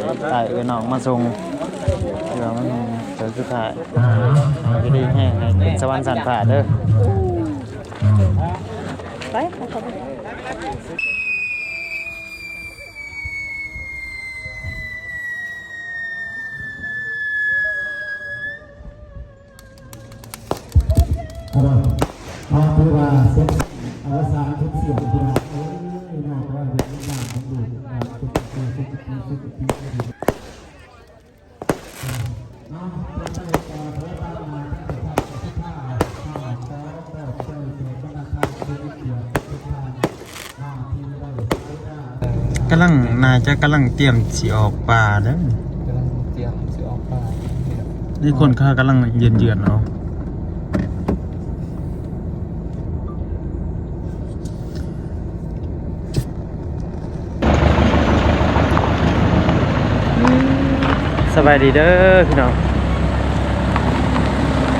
ອ້າຍເອື້ອຍນ້ອງມາສົ່ງ ເພື່ອມັນເທື່ອສຸດທ້າຍ ຢູ່ດີແຮງ ໃຫ້ຂຶ້ນສະຫວັນຊັ້ນຟ້າເດີ້. ໄປ ເອົາ ເອົາ ຖືວ່າເສັດ ເອົາ ສາມສິບສຽງ ພີ່ນ້ອງເອີຍ ເນາະ ຂໍໃຫ້ເປັນບຸນນຳຂອງລູກຫຼານ ສຸຂະປີ ສຸຂະປີ ສຸຂະປີ. ກຳລັງ ໜ້າຈະກຳລັງຕຽມຊິອອກປ່າເດີ້ ກຳລັງຕຽມຊິອອກປ່າ ນີ້ຄົນເຂົາກຳລັງເຍືອນໆເອົາ. ສະບາຍດີເດີ້ພີ່ນ້ອງ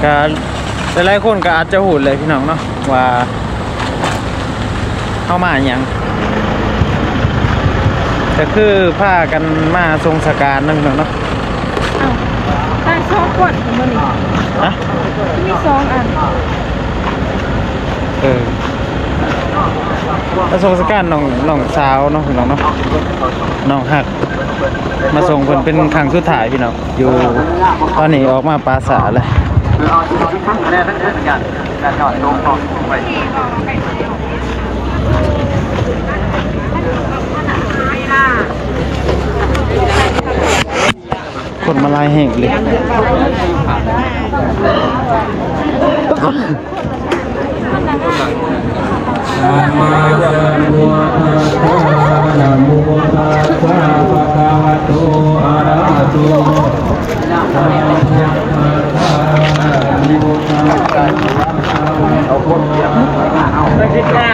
ກະຫຼາຍໆຄົນກະອາດຈະຮູ້ແຫຼະພີ່ນ້ອງເນາະ ວ່າເຮົາມາຫຍັງ ກະຄືພາກັນມາສົ່ງສະການເນາະພີ່ນ້ອງເນາະ. ອ້າວ ຕາຍສອງຄົນມື້ນີ້ ຮະ ມີສອງອັນ ເອີ ປະສົບການນ້ອງ ນ້ອງສາວເນາະ ພີ່ນ້ອງເນາະ ນ້ອງຮັກ ມາສົ່ງເພິ່ນເປັນຄັ້ງສຸດທ້າຍພີ່ນ້ອງ ຢູ່ ຕອນນີ້ອອກມາປ່າຊ້າແລ້ວ. ຄົນມາຫຼາຍແຮງເລີຍ. ນະໂມຕັດສະ ນະໂມຕັດສະ ພະຄະວະໂຕ ອະລະຫະໂຕ ສຳມາສຳພຸດທັດສະ ນະໂມຕັດສະ ພະຄະວະໂຕ ອະລະຫະໂຕ ສຳມາສຳພຸດທັດສະ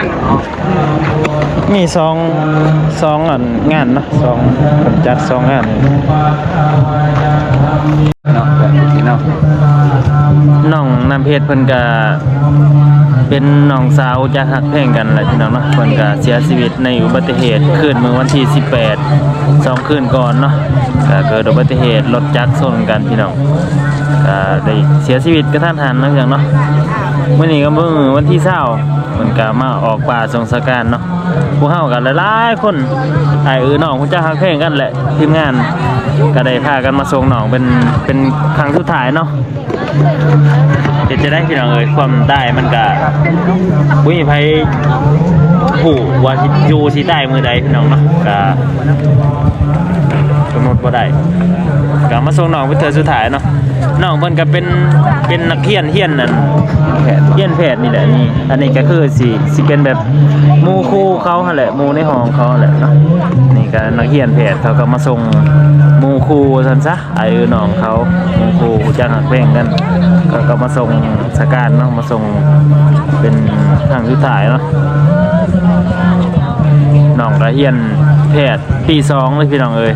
ມີສອງ ສອງອັນງານເນາະ ສອງ ເພິ່ນຈັດສອງງານເນາະ ເພື່ອນພີ່ນ້ອງ ນ້ອງນ້ຳເພັດເພິ່ນກະເປັນນ້ອງສາວຈາກຮັກແພງກັນແຫຼະພີ່ນ້ອງເນາະ ເພິ່ນກະເສຍຊີວິດໃນອຸບັດຕິເຫດຄືນມື້ວັນທີສິບແປດ ສອງຄືນກ່ອນເນາະ ກະເກີດອຸບັດຕິເຫດລົດຈັກຊົນກັນພີ່ນ້ອງ ກະໄດ້ເສຍຊີວິດກະທັນຫັນເນາະ ພີ່ນ້ອງເນາະ ມື້ນີ້ກະມື້ວັນທີຊາວ ເພິ່ນກະມາອອກປ່າສົ່ງສະການເນາະ ພວກເຮົາກະຫຼາຍໆຄົນ ອ້າຍເອື້ອຍນ້ອງຮູ້ຈັກຮັກແພງກັນແຫຼະ ທີມງານກະໄດ້ພາກັນມາສົ່ງນ້ອງເປັນ ເປັນຄັ້ງສຸດທ້າຍເນາະ ເຮັດຈັ່ງໃດພີ່ນ້ອງເອີຍ ຄວາມຕາຍມັນກະບໍ່ມີໃຜຮູ້ວ່າຊິຢູ່ຊິຕາຍມື້ໃດພີ່ນ້ອງເນາະ ກະ ກຳນົດບໍ່ໄດ້ ກະມາສົ່ງນ້ອງເປັນເທື່ອສຸດທ້າຍເນາະ ນ້ອງເພິ່ນກະເປັນ ເປັນນັກຮຽນ ຮຽນອັນ ຮຽນແພດນີ້ແຫຼະນີ້ ອັນນີ້ກະຄືຊິ ຊິເປັນແບບໝູ່ຄູ່ເຂົາຫັ້ນແຫຼະ ໝູ່ໃນຫ້ອງເຂົາຫັ້ນແຫຼະເນາະ ນີ້ກະນັກຮຽນແພດ ເຂົາກະມາສົ່ງໝູ່ຄູ່ວ່າຊັ້ນຊະ ອ້າຍເອື້ອຍນ້ອງເຂົາ ໝູ່ຄູ່ຮູ້ຈັກຮັກແພງກັນ ເຂົາກະມາສົ່ງສະການເນາະ ມາສົ່ງເປັນຄັ້ງສຸດທ້າຍເນາະ ນ້ອງກະຮຽນແພດ ປີສອງເລີຍພີ່ນ້ອງເອີຍ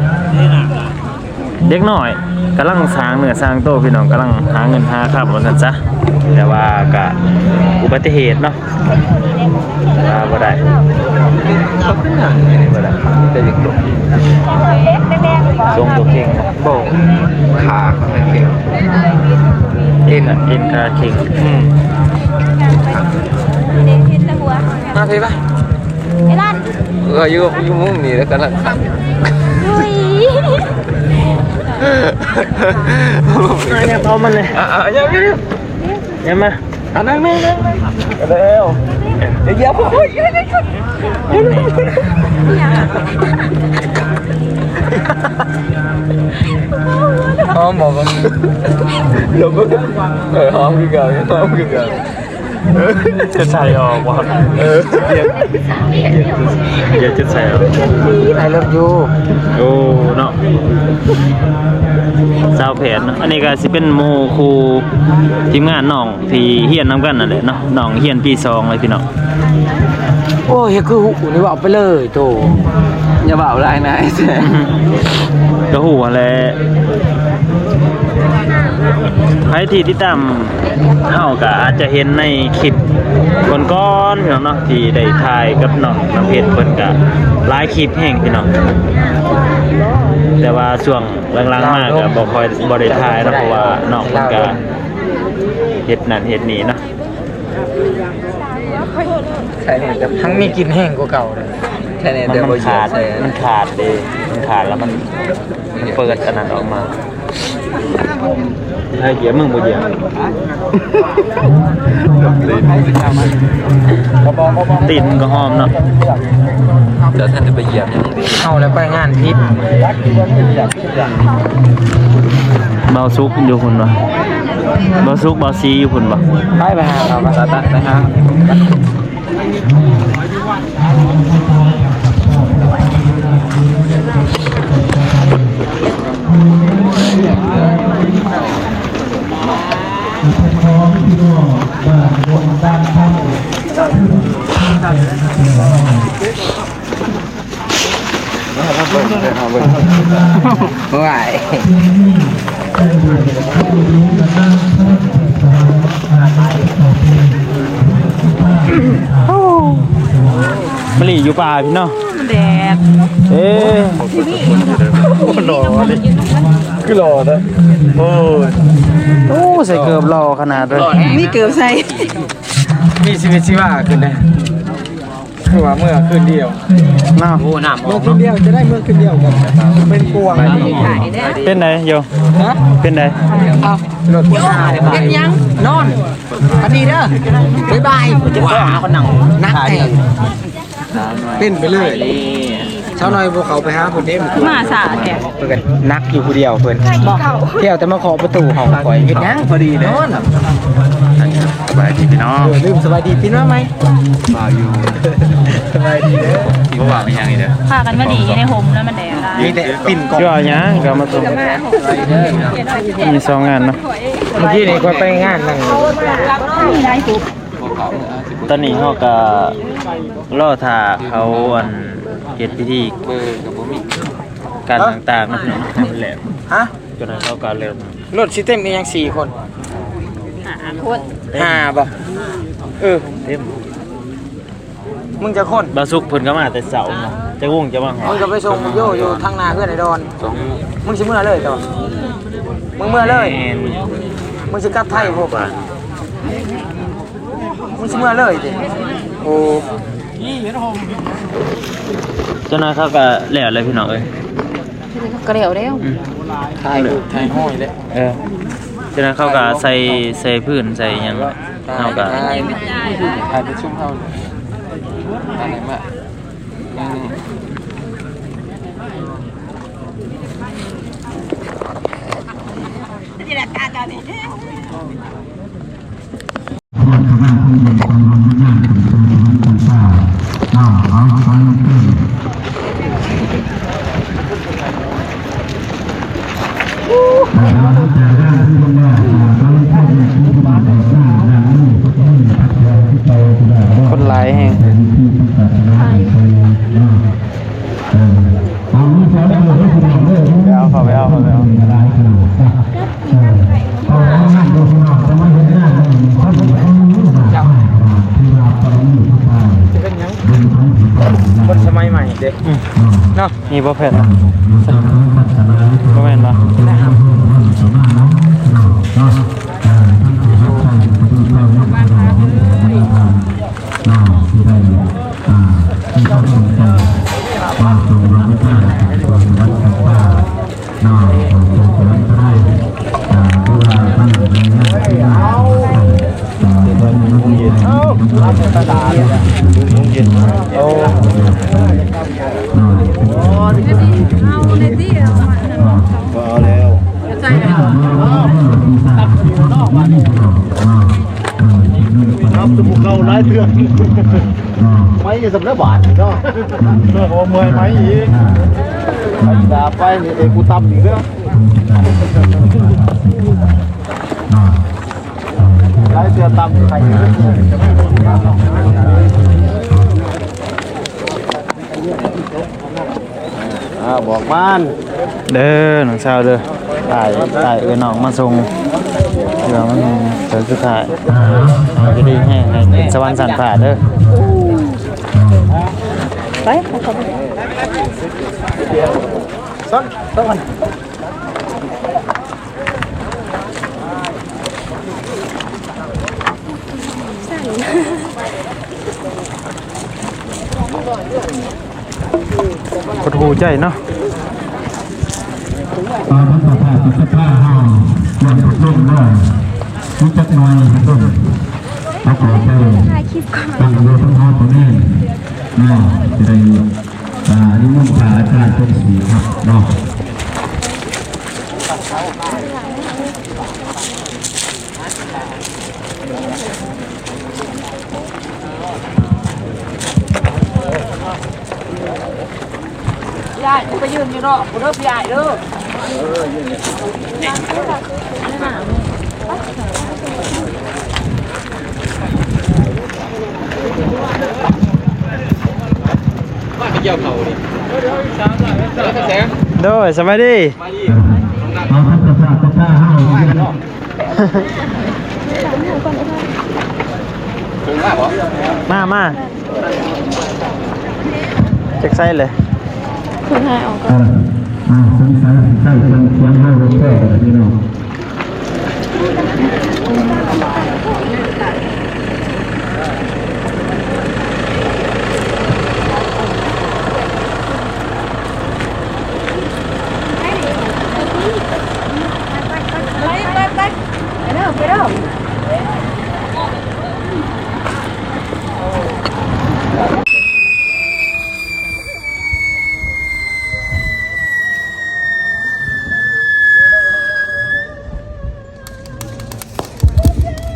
ເດັກນ້ອຍກຳລັງສ້າງເນື້ອສ້າງໂຕພີ່ນ້ອງ ກຳລັງຫາເງິນຫາຄຳວ່າຊັ້ນຊະ ແຕ່ວ່າກະອຸບັດຕິເຫດເນາະ ວ່າບໍ່ໄດ້ ບໍ່ໄດ້ ມີແຕ່ຢາກຕົກ ຊົງຕົວເກັ່ງ ບໍ່ ຂາຂ້າງໃນເກັ່ງ ເອັນ ເອັນຂາເຄັ່ງ ອືມ ມາພີ້ປະ ເອລັນ ເອີ ຢູ່ ຢູ່ມຸມນີ້ແລ້ວກະນັ່ງ ອຸ້ຍ ມາ ຢ່າເອົາມັນເລີຍ ອ່ະ ອ່ະ ຢ່າ ຢ່າ ຢ່າມາ ອ່ະ ນັ່ງ ນັ່ງ ນັ່ງ ແລ້ວ ຢ່າ ຢ່າ ຫອມບໍ່ ເອີ ຫອມຄືກັນ ຫອມຄືກັນ ຈະໃສ່ອອກບໍ່ ເອີ ດຽວຈະໃສ່ອອກ I love you ໂອ້ ເນາະ ສາວແພດເນາະ ອັນນີ້ກະຊິເປັນໝູ່ຄູ່ທີມງານນ້ອງ ທີ່ຮຽນນຳກັນນັ້ນແຫຼະເນາະ ນ້ອງຮຽນປີສອງເລີຍພີ່ນ້ອງ ໂອ້ຍ ເຮັດຄືຮູ້ນີ້ ເວົ້າໄປເລີຍໂຕ ຢ່າເວົ້າຫຼາຍນາຍ ກະຮູ້ຫັ້ນແຫຼະ ໃຜທີ່ຕິດຕາມເຮົາກະອາດຈະເຫັນໃນຄລິບກ່ອນໆ ພີ່ນ້ອງເນາະ ທີ່ໄດ້ຖ່າຍກັບນ້ອງນ້ຳເພັດ ເພິ່ນກະຫຼາຍຄລິບແຮງພີ່ນ້ອງ ແຕ່ວ່າຊ່ວງຫຼັງໆມາກໍບໍ່ຄ່ອຍ ບໍ່ໄດ້ຖ່າຍເນາະ ເພາະວ່ານ້ອງເພິ່ນກໍເຮັດນັ້ນເຮັດນີ້ເນາະ. ໃຊ່ ທັງມີກິ່ນແຮງກວ່າເກົ່າເດ້. ໃຊ່ ແຕ່ມັນ ມັນຂາດ ມັນຂາດເດ້ ມັນຂາດແລ້ວມັນ ມັນເປີດອັນນັ້ນອອກມາ. ໃຫ້ກຽດ ມຶງບໍ່ກຽດ ຕີນມັນກໍຫອມເນາະ. ເຈົ້າທ່ານໄດ້ໄປຢຽບຫຍັງ? ເຮົາແລ້ວໄປງານຜິດ. ເບົາສຸກຢູ່ພຸ້ນບໍ່? ເບົາສຸກ ເບົາສີຢູ່ພຸ້ນບໍ່? ໄປ ໄປຫາເຂົາ ໄປ ໄປຫາ. ໂອ້ຍ ມະລີຢູ່ປ່າພີ່ນ້ອງ. ແດດ ເອີ ໂອ້ ຫຼໍ່ເດ້ ຄືຫຼໍ່ເດ້. ໂອ້ຍ ໂອ້ ໃສ່ເກີບຫຼໍ່ຂະໜາດເລີຍ. ມີເກີບໃສ່ ມີຊີວິດຊີວາຂຶ້ນເດ້. ຄືວ່າເມືອຄືນດຽວເນາະ. ໂອ້ ນ້ຳອອກເນາະ. ເມືອຄືນດຽວ ຈະໄດ້ເມືອຄືນດຽວກັນ ເປັນກວາງ. ເປັນໃດໂຍ? ຮະ? ເປັນໃດ? ເອົາ ລົດ ເຮັດຫຍັງ? ນອນ. ຝັນດີເດີ ບາຍບາຍ. ເຈັບຄໍ ໜັກແທ້ ເປັນໄປເລີຍ. ສາວນ້ອຍບໍ່ເຂົ້າໄປຫາເພິ່ນເດ້ ມາຊ້າແທ້. ເພິ່ນກໍນັກຢູ່ຜູ້ດຽວເພິ່ນ ບໍ່ ທ່ຽວແຕ່ມາເຄາະປະຕູຫ້ອງຂ້ອຍ. ເຮັດຫຍັງ? ພໍດີເດ້ ນອນ. ສະບາຍດີພີ່ນ້ອງ. ເອີ ລືມສະບາຍດີປີໃໝ່. ວ່າຢູ່ ສະບາຍດີເດີ. ບໍ່ວ່າມີຫຍັງອີກເດີ ພາກັນມາດີໃນຮົ່ມແລ້ວມັນແດດຫຼາຍ. ມີແຕ່ປິ່ນກອງ. ເຈົ້າຫຍັງກໍມາສົ່ງ ມີສອງງານເນາະ. ເມື່ອກີ້ນີ້ຂ້ອຍໄປງານນັ້ນ. ຕອນນີ້ເຮົາກໍລໍຖ້າເຂົາ ອັນ ເຮັດພິທີການຕ່າງໆເນາະພີ່ນ້ອງ. ຮະ? ຈົນນັ້ນເຂົາກໍເລີ່ມ. ລົດຊິເຕັມອີ່ຫຍັງ ສີ່ຄົນ? ຫ້າຄົນ. ຫ້າບໍ່? ເອີ ເຕັມ. ມຶງຈັກຄົນ? ບ່າວສຸກເພິ່ນກໍມາແຕ່ເຊົ້າເນາະ. ຈັກໂມງຈະມາຮອດ? ມຶງກໍໄປສົ່ງໂຍຢູ່ທາງໜ້າເຮືອນໄອ້ດອນ. ສອງໂມງ. ມຶງຊິເມືອເລີຍຕົວະ? ມຶງເມືອເລີຍ? ແມ່ນ. ມຶງຊິກັບໄທບໍ່? ມຶງຊິເມືອເລີຍຕິ? ໂອ້ ເຈົ້ານາຍເຂົາກໍແລ້ວແລ້ວພີ່ນ້ອງເອີຍ. ກໍແລ້ວແລ້ວ. ອືມ ຖ່າຍຮູບຖ່າຍຫ້ອຍແຫຼະ. ເອີ ເຈົ້ານາຍເຂົາກໍໃສ່ ໃສ່ພື້ນໃສ່ຫຍັງ. ເຮົາກໍ ຖ່າຍ ຖ່າຍປະຊຸມເຮົາ ອັນນັ້ນມາ. ຄົນຫຼາຍແຮງ. ໄປເອົາ ເຂົ້າໄປເອົາ ເຂົ້າໄປເອົາ. ຄົນສະໄໝໃໝ່ເດ້. ອືມ ເນາະ. ມີບໍ່ແຜ່ນນະ? ບໍ່ແມ່ນບໍ່? ນັບແຕ່ຜູ້ເກົ່າຫຼາຍເທື່ອ ໄໝ້ສຳລັບບາດນີ້ເນາະ. ເມື່ອຍໄໝ້ອີກ ໄປດາໄປນີ້ເອ ກູຕຳອີກເດີ. ຫຼາຍເທື່ອຕຳໄຂ່. ອ່າ ບອກມັນເດີ ນ້ອງສາວເດີ. ອ້າຍ ອ້າຍເອີ້ນນ້ອງມາສົ່ງເຮືອມັນເທື່ອສຸດທ້າຍ. ຢູ່ດີແຮງ ໃຫ້ເປັນສະຫວັນຊັ້ນຟ້າເດີ. ໄປ ໄປ ໄປ. ต้นต้น หดหู่ใจเนาะ ຕอนนั้นประธานสภาเฮายังประชุมเนาะ มีจักหน่อยประชุม เอาขอไปตั้งอยู่ทั้งหอตรงนี้เนาะ จะได้ อ่า นิมนต์พระอาจารย์เพิ่นสิรับเนาะ พี่อ้าย ไปยืนอยู่นอกพุ้นเด้อ พี่อ้ายเด้อ โดย สบายดี มา มา จักไสเลย เพิ่นให้ออกก่อน อ่า สงสัยสิใช้เครื่องเสียงเฮาบ่พอแล้วพี่น้อง ไป ไป ไป ไปเด้อ ไปเด้อ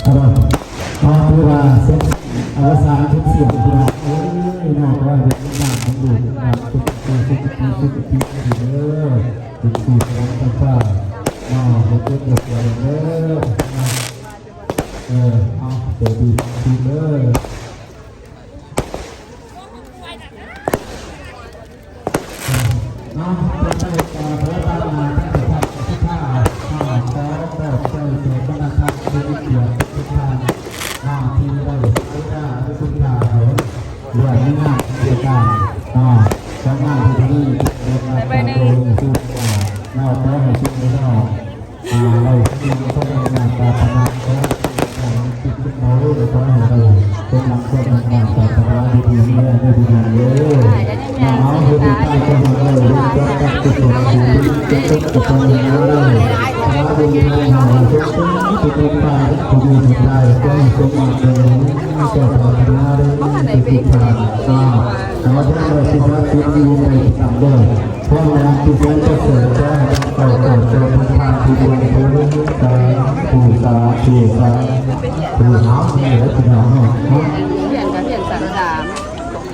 เอาล่ะ เอา ถือว่าเสร็จ อวสานสิ้นเสียงพี่น้องเอ้ย เนาะ ขอให้เป็นบุญของลูกหลานทุกผู้ สุขติ สุขติ เด้อ เป็นผู้แสดงตนฟ้า เนาะ ให้เกิดเกิดเกิดเด้อ เออ เอา โชคดี โชคดีเด้อ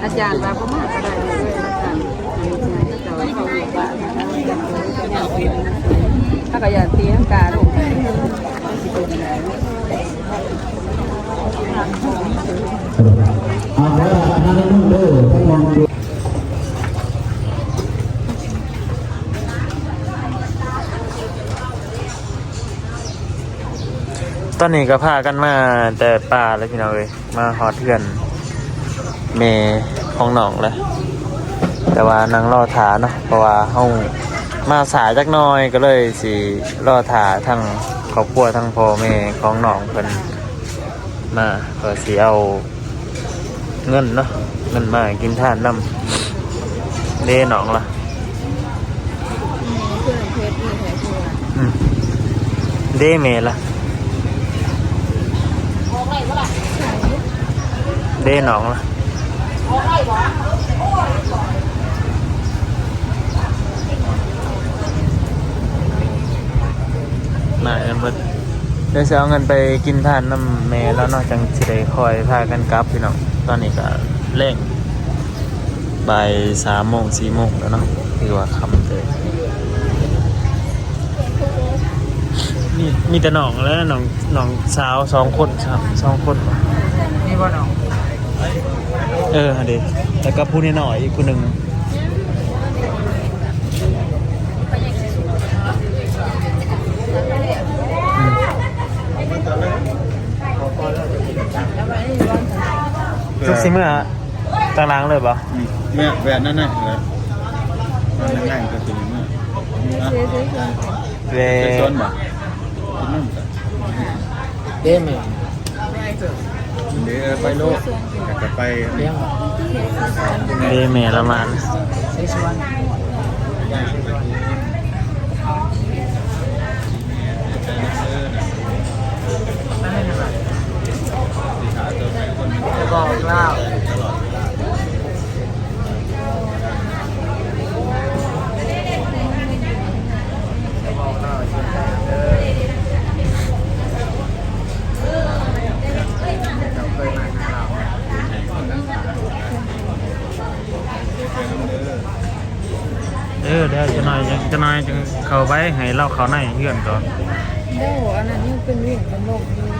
อาจารย์ว่าบ่มาก็ได้เลย อาจารย์ ถ้าก็อย่าตีลังกาลง ตอนนี้ก็พากันมาแต่ป่าแล้วพี่น้องเอ้ย มาฮอดเฮือนแม่ของน้องแล้ว แต่ว่านั่งรอถ่าเนาะ เพราะว่าเฮามาสายจักหน่อย ก็เลยสิรอถ่าทางครอบครัว ทางพ่อแม่ของน้องเพิ่นมา ก็สิเอา เงินเนาะ เงินมากินทานนำ เด้น้องล่ะ อืม เด้แม่ล่ะ เด้น้องล่ะ มากันเบิด เดี๋ยวสิเอาเงินไปกินทานนำแม่แล้วเนาะ จั่งสิได้ค่อยพากันกลับพี่น้อง ตอนนี้ก็แลง บ่ายสามโมง สี่โมงแล้วเนาะ ถือว่าค่ำเติบ มี มีแต่น้องแล้ว น้อง น้องสาวสองคน สองคน มีบ่น้อง เออ หั่นเด้ แล้วก็ผู้น้อยๆ อีกผู้หนึ่ง สุกสิเมื่อ ตั้งหลังเลยบ่ อืม แม่น แม่น นั่นน่ะ เออ นั่นน่ะ ก็สิเมื่อ ແວ່ ເດີແມ່ ເດີໄປໂລດ ແລ້ວກໍໄປ ເດີແມ່ລະມານ ບອກລາວ ເອີ ດຽວຈັກໜ້ອຍ ຈັກໜ້ອຍຈຶ່ງເຂົ້າໄປ ໃຫ້ລາວເຂົ້າໃນເຮືອນກ່ອນ. ໂດ ອັນນັ້ນຍັງເປັນວຽກເປັນໂລກຢູ່.